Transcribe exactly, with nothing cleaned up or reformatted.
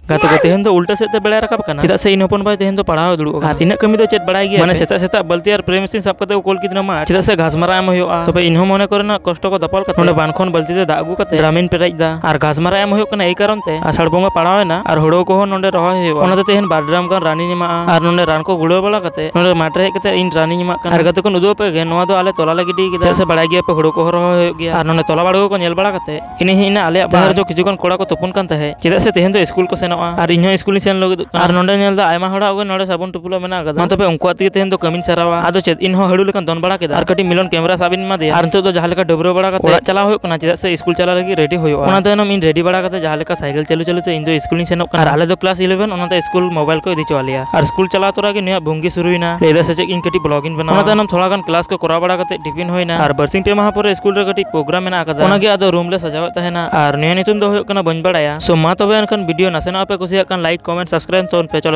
ᱜᱟᱛᱮ ᱠᱚ, ᱛᱮᱦᱮᱧ ᱫᱚ ᱩᱞᱴᱟᱹ ᱥᱮᱫ ᱛᱮ ᱵᱮᱲᱟᱭ ᱨᱟᱠᱟᱵ ᱠᱟᱱᱟ, ᱪᱮᱫᱟᱜ ᱥᱮ ᱤᱧ ᱦᱚᱯᱚᱱ ᱵᱷᱟᱭ ᱛᱮᱦᱮᱧ ᱫᱚ ᱯᱟᱲᱦᱟᱣ ᱮ ᱫᱩᱲᱩᱵ ᱟᱠᱟᱱᱟ᱾ ᱟᱨ ᱤᱱᱟᱹᱜ ᱠᱟᱹᱢᱤ ᱫᱚ ᱪᱮᱫ ᱵᱟᱲᱟᱭ ᱜᱮᱭᱟ? ᱢᱟᱱᱮ ᱥᱮᱛᱟᱜ ᱥᱮᱛᱟᱜ ᱵᱟᱹᱞᱛᱤ ᱟᱨ ᱯᱨᱮᱢ ᱢᱮᱥᱤᱱ ᱥᱟᱵ ᱠᱟᱛᱮ ᱠᱚ ᱠᱩᱞ ᱠᱤᱫᱤᱧᱟ ᱢᱟᱴᱷ, ᱪᱮᱫᱟᱜ ᱥᱮ ᱜᱷᱟᱥᱢᱟᱨᱟ ᱮᱢ ᱦᱩᱭᱩᱜᱼᱟ᱾ ᱛᱚᱵᱮ ᱤᱧ ᱦᱚᱸ ᱢᱚᱱᱮ ᱠᱚᱨᱮᱱᱟᱜ ᱠᱚᱥᱴᱚ ᱠᱚ ᱫᱟᱯᱟᱞ ᱠᱟᱛᱮ ᱱᱚᱰᱮ ᱵᱟᱱ ᱠᱷᱚᱱ ᱵᱟᱹᱞᱛᱤ ᱛᱮ ᱫᱟᱜ ᱟᱹᱜᱩ ᱠᱟᱛᱮ ᱰᱨᱟᱢ ᱤᱧ ᱯᱮᱨᱮᱡ ᱮᱫᱟ᱾ ᱟᱨ ᱜᱷᱟᱥᱢᱟᱨᱟ ᱮᱢ ᱦᱩᱭᱩᱜ ᱠᱟᱱᱟ ᱮᱭ ᱠᱟᱨᱚᱱ ᱛᱮ ᱟᱥᱟᱲ ᱵᱚᱸᱜᱟ ᱯᱟᱲᱟᱣ ᱮᱱᱟ ᱟᱨ ᱦᱩᱲᱩ ᱠᱚᱦᱚᱸ ᱱᱚᱰᱮ ᱨᱚᱦᱚᱭ ᱦᱩᱭᱩᱜᱼᱟ᱾ ᱚᱱᱟᱛᱮ ᱛᱮᱦᱮᱧ ᱵᱟᱨ ᱰᱨᱟᱢ ᱜᱟᱱ ᱨᱟᱱᱤᱧ ᱮᱢᱟᱜᱼᱟ ᱟᱨ ᱱᱚᱰᱮ ᱨᱟᱱ ᱠᱚ ᱜᱩᱲᱟᱹᱣ ᱵᱟᱲᱟ ᱠᱟᱛᱮ ᱱᱚᱰᱮ ᱢᱟᱴᱷ ᱨᱮ ᱦᱮᱡ ᱠᱟᱛᱮ ᱤᱧ ᱨᱟᱱᱤᱧ ᱮᱢᱟᱜ ᱠᱟᱱᱟ᱾ ᱟᱨ ᱜᱟᱛᱮ ᱠᱚ, ᱩᱫᱩᱜ ᱟᱯᱮ ᱜᱮ, ᱱᱚᱣᱟ ᱫᱚ ᱟᱞᱮ ᱛᱚᱞᱟ ᱞᱮ ᱜᱤᱰᱤ ᱠᱮᱫᱟ᱾ ᱪᱮᱫᱟᱜ ᱥᱮ ᱵᱟᱲᱟᱭ ᱜᱮᱭᱟ ᱯᱮ, ᱦᱩᱲᱩ ᱠᱚᱦᱚᱸ ᱨᱚᱦᱚᱭ ᱦᱩᱭᱩᱜ ᱜᱮᱭᱟ᱾ ᱟᱨ ᱱᱚᱰᱮ ᱛᱚᱞᱟ ᱵᱟᱲᱜᱩ ᱠᱚ ᱧᱮᱞ ᱵᱟᱲᱟ ᱠᱟᱛᱮ ᱤᱱᱟᱹ ᱦᱮᱡ ᱮᱱᱟ ᱟᱞᱮᱭᱟᱜ ᱵᱟᱦᱟᱨ ᱡᱚ ᱠᱤᱪᱷᱩ ᱜᱟᱱ ᱠᱚᱲᱟ ᱠᱚ ᱛᱩᱯᱩᱱ ᱠᱟᱱ ᱛᱟᱦᱮᱸᱫ, ᱪᱮᱫᱟᱜ ᱥᱮ ᱛᱮᱦᱮᱧ ᱫᱚ ᱥᱠᱩᱞ ᱠᱚ ᱥᱮᱱᱚᱜᱼᱟ ᱟᱨ ᱤᱧ ᱦᱚᱸ ᱥᱠᱩᱞ ᱤᱧ ᱥᱮᱱ ᱞᱟᱹᱜᱤᱫᱚᱜ ᱠᱟᱱᱟ᱾ ᱟᱨ ᱱᱚᱰᱮ ᱧᱮᱞ ᱫᱟ ᱟᱭᱢᱟ ᱦᱚᱲᱟᱜ ᱜᱮ ᱱᱚᱰᱮ ᱥᱟᱵᱚᱱ ᱴᱩᱯᱞᱟᱹᱜ ᱢᱮᱱᱟᱜ ᱟᱠᱟᱫᱟ᱾ ᱢᱟ ᱛᱚᱵᱮ ᱩᱱᱠᱩᱣᱟᱜ ᱛᱮᱜᱮ ᱛᱮᱦᱮᱧ ᱫᱚ ᱠᱟᱹᱢᱤᱧ ᱥᱟᱨᱟᱣᱟ᱾ ᱟᱫᱚ ᱪᱮᱫ, ᱤᱧ ᱦᱚᱸ ᱦᱟᱹᱲᱩ ᱞᱮᱠᱟᱧ ᱫᱚᱱ ᱵᱟᱲᱟ ᱠᱮᱫᱟ ᱟᱨ ᱠᱟᱹᱴᱤᱡ ᱢᱤᱞᱚᱱ ᱠᱮᱢᱨᱟ ᱥᱟᱵ ᱤᱧ ᱮᱢᱟᱫᱮᱭᱟ᱾ ᱟᱨ ᱱᱤᱛᱚᱜ ᱫᱚ ᱡᱟᱦᱟᱸ ᱞᱮᱠᱟ ᱰᱟᱹᱵᱽᱨᱟᱹ ᱵᱟᱲᱟ ᱠᱟᱛᱮ ᱚᱲᱟᱜ ᱪᱟᱞᱟᱣ ᱦᱩᱭᱩᱜ ᱠᱟᱱᱟ, ᱪᱮᱫᱟᱜ ᱥᱮ ᱥᱠᱩᱞ ᱪᱟᱞᱟᱜ ᱞᱟᱹᱜᱤᱫ ᱨᱮᱰᱤ ᱦᱩᱭᱩᱜᱼᱟ᱾ ᱚᱱᱟ ᱛᱟᱭᱱᱚᱢ ᱤᱧ ᱨᱮᱰᱤ ᱵᱟᱲᱟ ᱠᱟᱛᱮ ᱡᱟᱦᱟᱸ ᱞᱮᱠᱟ ᱥᱟᱭᱠᱮᱞ ᱪᱟᱹᱞᱩ ᱪᱟᱹᱞᱩ ᱛᱮ ᱤᱧ ᱫᱚ ᱥᱠᱩᱞ ᱤᱧ ᱥᱮᱱᱚᱜ ᱠᱟᱱᱟ᱾ ᱟᱨ ᱟᱞᱮ ᱫᱚ ᱠᱞᱟᱥ ᱤᱞᱮᱵᱷᱮᱱ, ᱚᱱᱟᱛᱮ ᱥᱠᱩᱞ ᱢᱳᱵᱟᱭᱤᱞ ᱠᱚ ᱤᱫᱤ ᱦᱚᱪᱚ ᱟᱞᱮᱭᱟ᱾ ᱟᱨ ᱥᱠᱩᱞ ᱪᱟᱞᱟᱣ ᱛᱚᱨᱟ ᱜᱮ ᱱᱩᱭᱟᱜ ᱵᱷᱚᱝᱜᱤ ᱥᱩᱨᱩᱭᱮᱱᱟ᱾ ᱞᱟᱹᱭ ᱫᱟ ᱥᱮ ᱪᱮᱫ ᱤᱧ ᱠᱟᱹᱴᱤᱡ ᱵᱞᱚᱜ ᱤᱧ ᱵᱮᱱᱟᱣᱟ᱾ ᱚᱱᱟ ᱛᱟᱭᱱᱚᱢ ᱛᱷᱚᱲᱟ ᱜᱟᱱ ᱠᱞᱟᱥ ᱠᱚ ᱠᱚᱨᱟᱣ ᱵᱟᱲᱟ ᱠᱟᱛᱮ ᱴᱤᱯᱷᱤᱱ ᱦᱩᱭᱱᱟ᱾ ᱟᱨ ᱵᱟᱨᱥᱤᱧ ᱯᱮ ᱢᱟᱦᱟ ᱯᱚᱨᱮ ᱥᱠᱩᱞ ᱨᱮ ᱠᱟᱹᱴᱤᱡ ᱯᱨᱳᱜᱨᱟᱢ ᱢᱮᱱᱟᱜ ᱟᱠᱟᱫᱟ᱾ ᱚᱱᱟ ᱜᱮ ᱟᱫᱚ ᱨᱩᱢ ᱞᱮ ᱥᱟᱡᱟᱣᱮᱫ ᱛᱟᱦᱮᱱᱟ᱾ ᱟᱨ ᱱᱤᱭᱟᱹ ᱧᱩᱛᱩᱢ ᱫᱚ ᱦᱩᱭᱩᱜ ᱠᱟᱱᱟ ᱵᱟᱹᱧ ᱵᱟᱲᱟᱭᱟ᱾ So ᱢᱟ ᱛᱚᱵᱮ ᱮᱱᱠᱷᱟᱱ ᱵᱷᱤᱰᱤᱭᱳ ᱱᱟᱥᱮᱱᱟᱜ ᱯᱮ ᱠᱩᱥᱤᱭᱟᱜ ᱠᱷᱟᱱ ᱞᱟᱭᱤᱠ, ᱠᱚᱢᱮᱱᱴ, ᱥᱟᱵᱥᱠᱨᱟᱭᱤᱵ ᱛᱟᱵᱚᱱ ᱯᱮ᱾ ᱪᱚᱞᱚ